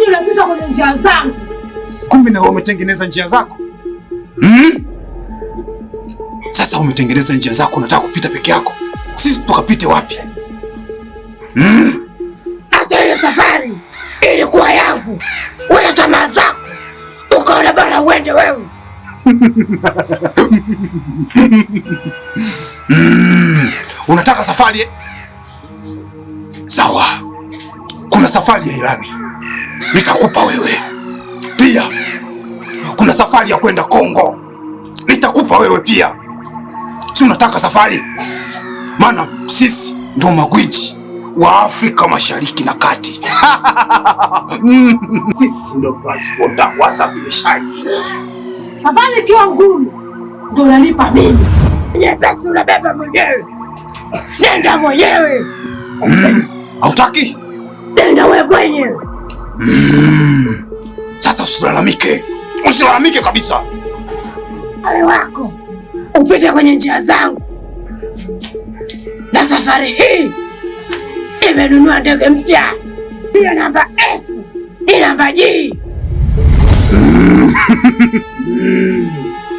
unapita kwenye njia zangu. Kumbe na wewe umetengeneza njia zako. Sasa umetengeneza njia zako, unataka kupita peke yako. Sisi tukapite wapi? Hata ile safari ilikuwa yangu. Wewe tamaa zako ukaona bora uende wewe. Unataka safari? Sawa, kuna safari ya Irani nitakupa wewe pia. Kuna safari ya kwenda Kongo nitakupa wewe pia. Si unataka safari? Maana sisi ndo magwiji wa Afrika Mashariki na Kati. Sisi ndo transporter, wasafirishaji. Safari ikiwa ngumu ndo unalipa mimi. Nyepesi unabeba mwenyewe. Nenda mwenyewe. Hautaki? Nenda wewe mwenyewe. Sasa usilalamike, usilalamike kabisa. Wale wako upite kwenye njia zangu, na safari hii imenunua ndege mpya, hiyo namba F ni namba G.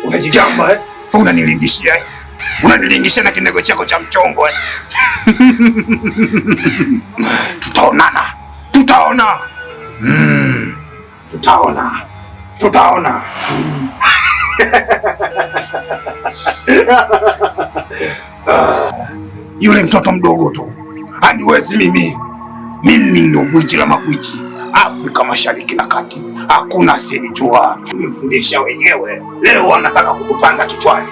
Unajigamba eh? Unanilingishia eh? Unanilingishia na kinego chako cha mchongo eh? Tutaonana, tutaona. Tutaona, tutaona. Yule mtoto mdogo tu haniwezi mimi. Mimi ndo gwiji la magwiji Afrika Mashariki na Kati, hakuna asiyenijua. Nimefundisha wenyewe, leo wanataka kukupanda kichwani.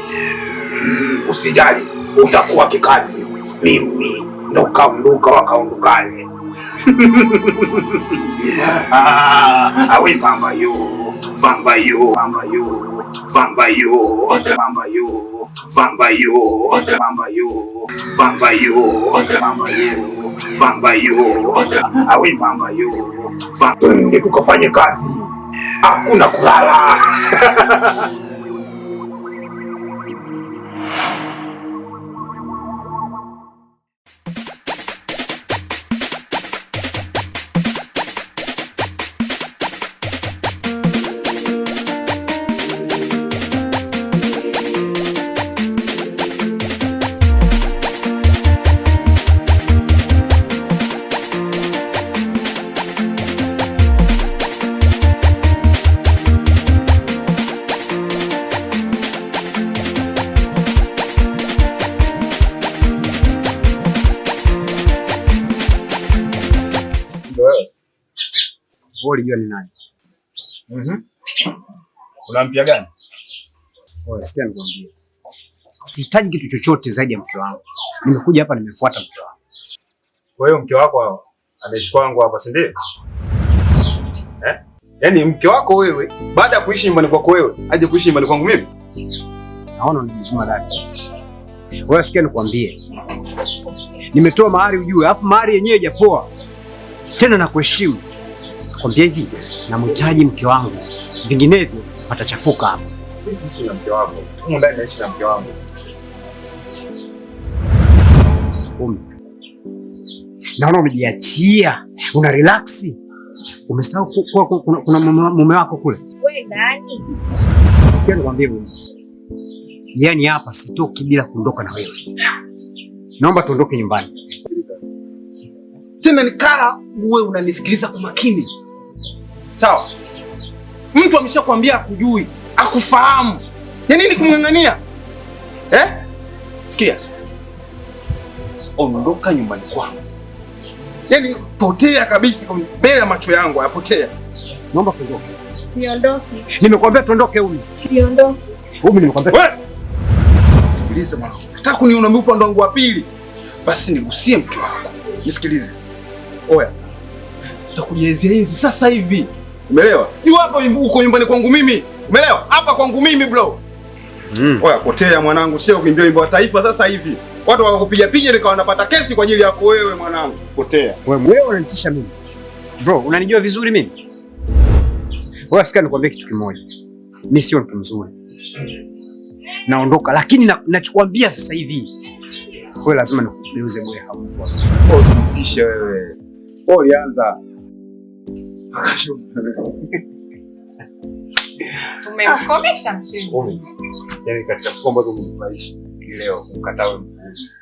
Usijali, utakuwa kikazi. Mimi ndo kaunduka wakaundukale. Awe bamba yo, bamba yo, bamba yo, bamba yo, bamba yo, bamba yo, bamba yo, bamba yo, bamba yo, bamba yo, awe bamba yo. Twende tukafanye kazi, hakuna kulala. Wewe ulijua ni nani? Una mpya gani? Wewe sikia nikwambie. Sihitaji kitu chochote zaidi ya mke wangu. Nimekuja hapa nimefuata mke wangu. Kwa hiyo mke wako anaishi kwangu hapa, si ndio? Eh? Yaani mke wako wewe baada ya kuishi nyumbani kwako wewe aje kuishi nyumbani kwangu mimi? Naona unajizima dada. Wewe sikia nikwambie. Nimetoa mahari ujue, alafu mahari yenyewe haijapoa. Tena nakuheshimu. Nakwambia hivi, namhitaji mke wangu. Vinginevyo patachafuka hapa. Mimi siishi na mke wako. Humu ndani naishi na mke wangu. Umi. Naona umejiachia, una relax. Umesahau kuwa kuna mume wako kule. Wewe nani? Sikia nikwambie mume. Yaani hapa sitoki bila kuondoka na wewe. Naomba tuondoke nyumbani. Tena nikaa uwe unanisikiliza kwa makini. Sawa? Mtu ameshakwambia akujui, akufahamu. Ya nini kumng'ang'ania? Eh? Sikia. Ondoka nyumbani kwangu. Yaani potea kabisa mbele ya macho yangu, apotea. Naomba tuondoke. Niondoke. Nimekuambia tuondoke huyu. Niondoke. Huyu nimekuambia. Wewe. Sikiliza mwanangu. Nataka kuniona mimi upande wangu wa pili. Basi nigusie mke wako. Nisikilize. Oya. Nitakujezea hizi sasa hivi. Umeelewa? Juu hapa uko nyumbani kwangu mimi. Umeelewa? Hapa kwangu mimi bro. Oya, potea mwanangu, sio kuimbia wimbo wa taifa sasa hivi. Watu wakakupiga piga nikawa wanapata kesi kwa ajili yako wewe mwanangu. Potea. Wewe unanitisha mimi. Bro, unanijua vizuri mimi? Wewe sikia nikwambie kitu kimoja. Mimi sio mtu mzuri. Naondoka, lakini nachokuambia sasa hivi. Wewe lazima nikugeuze bwe hapo. Unitishe wewe. Wewe ulianza. Umemkomesha mshindi. Umi. Yaani katika siku ambazo umenifurahisha ni leo kumkataa mpuuzi.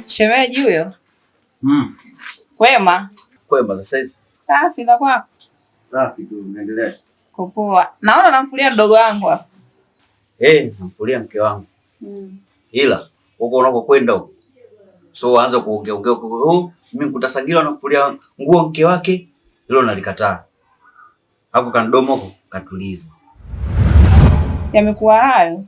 Shemeji huyo? Kwema? Kwema sasa hizi. Safi za kwako? Safi tu, unaendelea. Kupoa. Naona namfulia mdogo wangu hapa. Namfulia mke wangu. Ila huko unakokwenda huko. So aanza kuongea ongea huko, oh, mimi nikuta namfulia nguo mke wake, hilo nalikataa. Hapo kandomo huko katuliza. Yamekuwa hayo.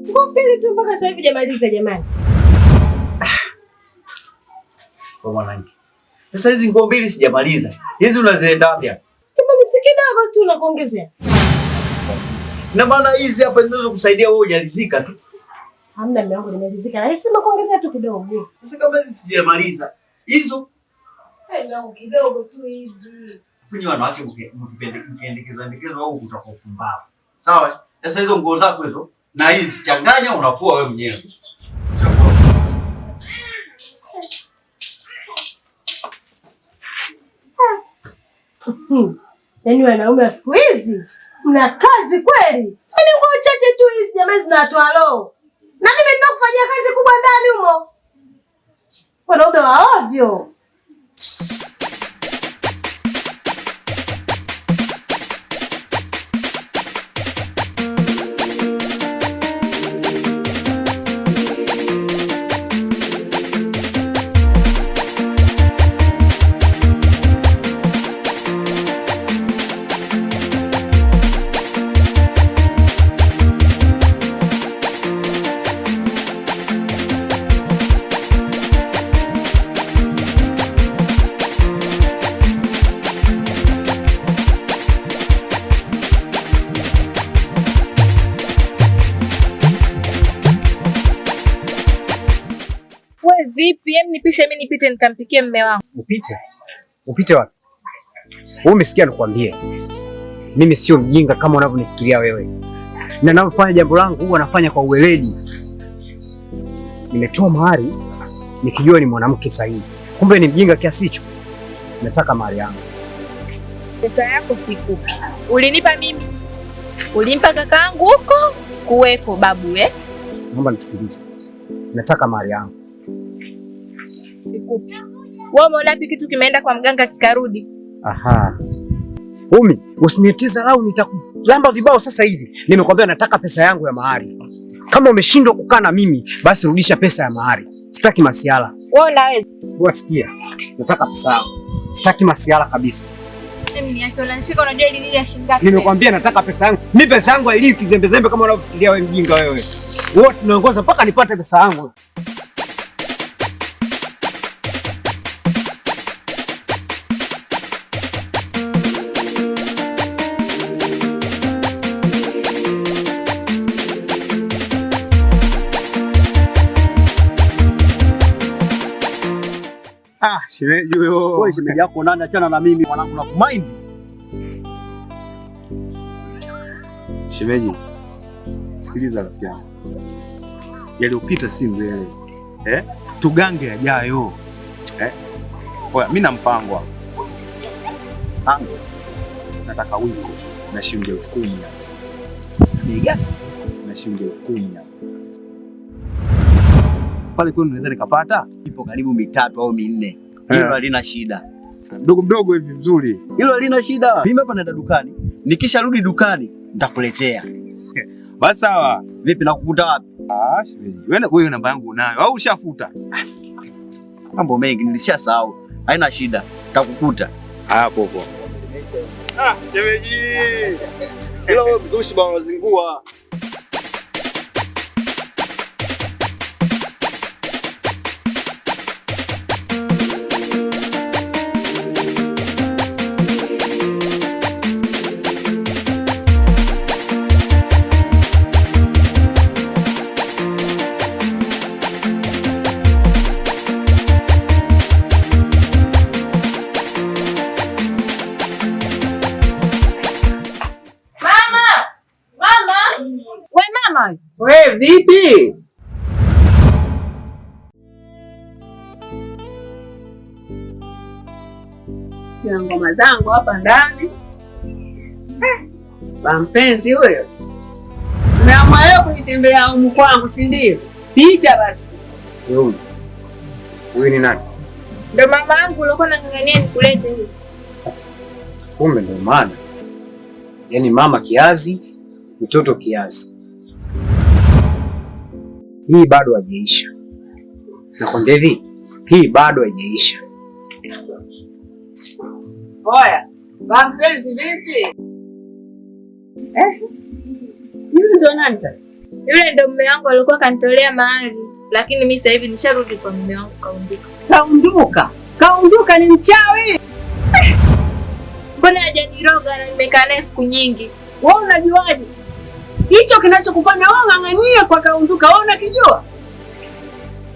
Nguo mbili tu mpaka sasa hivi jamaliza jamani. Kwa mwanangu. Sasa hizi nguo mbili sijamaliza. Hizi unazileta wapi hapa? Jamani si kidogo tu nakuongezea. Na maana hizi hapa zinaweza kusaidia wewe hujalizika tu. Hamna mume wangu nimeridhika. Lakini sema kuongezea tu kidogo. Sasa kama hizi sijamaliza. Hizo Mume wangu kidogo tu hizi. Funyi wanawake mkiendekeza endekezo au kutakuwa pumbavu. Sawa? Sasa hizo nguo zako hizo na hizi changanya unafua wewe mwenyewe. Yaani wanaume wa siku hizi mna kazi kweli. Yaani nguo chache tu hizi jamani zinatoa roho. Na mimi ninakufanyia kazi kubwa ndani humo. Wanaume wa ovyo. Vipi? Hem, nipishe mimi nipite nikampikie mume wangu. Upite? Upite wapi? Wewe umesikia nikwambie. Mimi sio mjinga kama unavyonifikiria wewe. Na ninapofanya jambo langu huwa nafanya kwa uweledi. Nimetoa mahari nikijua ni mwanamke sahihi. Kumbe ni mjinga kiasi hicho. Nataka mahari yangu. Pesa yako sikupi. Ulinipa mimi. Ulimpa kakaangu huko, sikuwepo babu eh? Naomba nisikilize. Nataka mahari yangu. Sikupi. Wewe umeona wapi kitu kimeenda kwa mganga kikarudi? Aha. Umi, usinitie dharau, nitakulamba vibao sasa hivi. Nimekwambia nataka pesa yangu ya mahari. Kama umeshindwa kukaa na mimi, basi rudisha pesa ya mahari. Sitaki masiala. Wewe unaweza. Wewe sikia. Nataka pesa yangu. Sitaki masiala kabisa. Mimi niache unanishika, unajua ile nini ya shilingi ngapi? Nimekwambia nataka pesa yangu. Mimi pesa yangu hailiwi kizembezembe kama unavyofikiria wewe mjinga wewe. Wote tunaongoza mpaka nipate pesa yangu. Shemeji huyo. Wewe shemeji yako nani? Achana na mimi mwanangu, na kumind. Shemeji, sikiliza rafiki yangu. Yaliyopita si mbele. Tugange yajayo. Oya, mimi na mpango hapa. Mpango. Nataka wiko na shilingi 10,000 hapa. Bei gani? Na shilingi 10,000 hapa. Pale kwenu naweza nikapata? Ipo karibu 3 au 4. Hilo halina shida. Mdogo mdogo hivi mzuri. Hilo halina shida. Mimi hapa naenda dukani. Nikisharudi dukani nitakuletea. Basi sawa. Vipi nakukuta wapi? Ah, shemeji. Wewe namba yangu unayo au ushafuta? Mambo mengi nilishasahau. Haina shida. Nitakukuta. Hapo hapo. Ah, shemeji. Ila wewe mzushi bwana unazingua. We vipi? Na ngoma zangu hapa ndani. Ba mpenzi huyo. Umeamua leo kunitembelea humu kwangu, si ndio? Pita basi. Huyu. Huyu ni nani? Ndo mama yangu ulikuwa unang'ang'ania nikulete huyu. Kumbe ndo maana. Yaani mama kiazi, mtoto kiazi. Hii bado haijaisha. Nakwambia hivi, hii bado haijaisha. Oya, ba mpenzi vipi? Yule ndo nani sasa? Yule ndo mume wangu alikuwa kanitolea mahari, lakini mimi sasa hivi nisharudi kwa mume wangu kaunduka. Kaunduka. Kaunduka ni mchawi. Mbona hajaniroga na nimekaa naye siku nyingi? Wewe unajuaje? Hicho kinachokufanya wewe ung'ang'anie kwa kaunduka, wewe unakijua?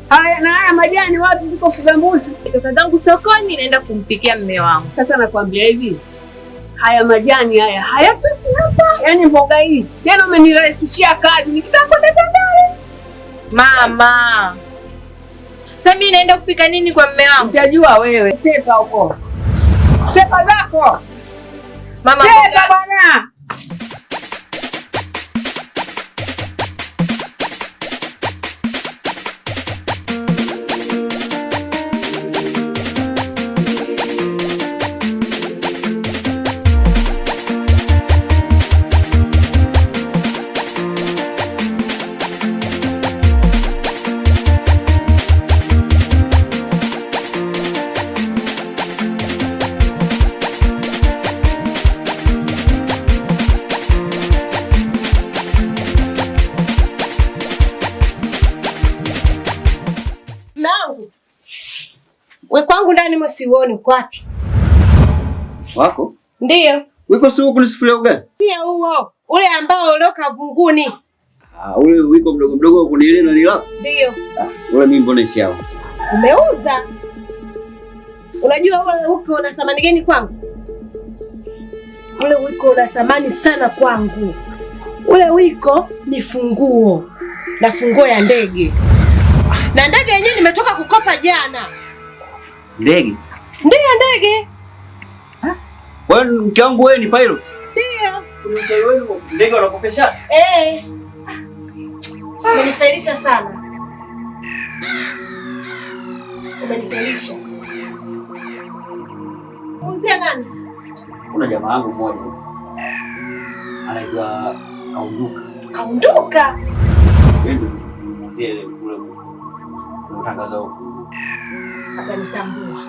Haya na haya majani wapi ndiko fuga mbuzi? Toka zangu sokoni naenda kumpikia mume wangu. Sasa nakwambia hivi, haya majani haya hayatoki hapa, yaani mboga hizi. Tena umenirahisishia kazi, nikitaka kwenda Tandale. Mama. Sasa mimi naenda kupika nini kwa mume wangu? Utajua wewe. Sepa huko. Sepa zako. Mama, sepa bwana. We kwangu ndani mo siuoni uko wapi? Wako? Ndiyo. Wiko si huko nisifulia ugali? Sio huo. Ule ambao ulioka vunguni. Ah, ule wiko mdogo mdogo kuniile na nilako? Ndiyo. Ah, ule mimi mbona ishi hapo? Umeuza. Unajua ule uko una thamani gani kwangu? Ule wiko una thamani sana kwangu. Ule wiko ni funguo. Na funguo ya ndege. Na ndege yenyewe nimetoka kukopa jana. Ndege? Ndiyo ndege. Kwa hiyo mke wangu wewe ni pilot? Ndiyo. Ndege wanakopesha? Eh. Umenifailisha sana. Umenifailisha. Uzia nani? Kuna jamaa wangu mmoja anaitwa Kaunduka. Kaunduka? Yeye ndio mzee ile kule. Unatangaza huko. Atanitambua.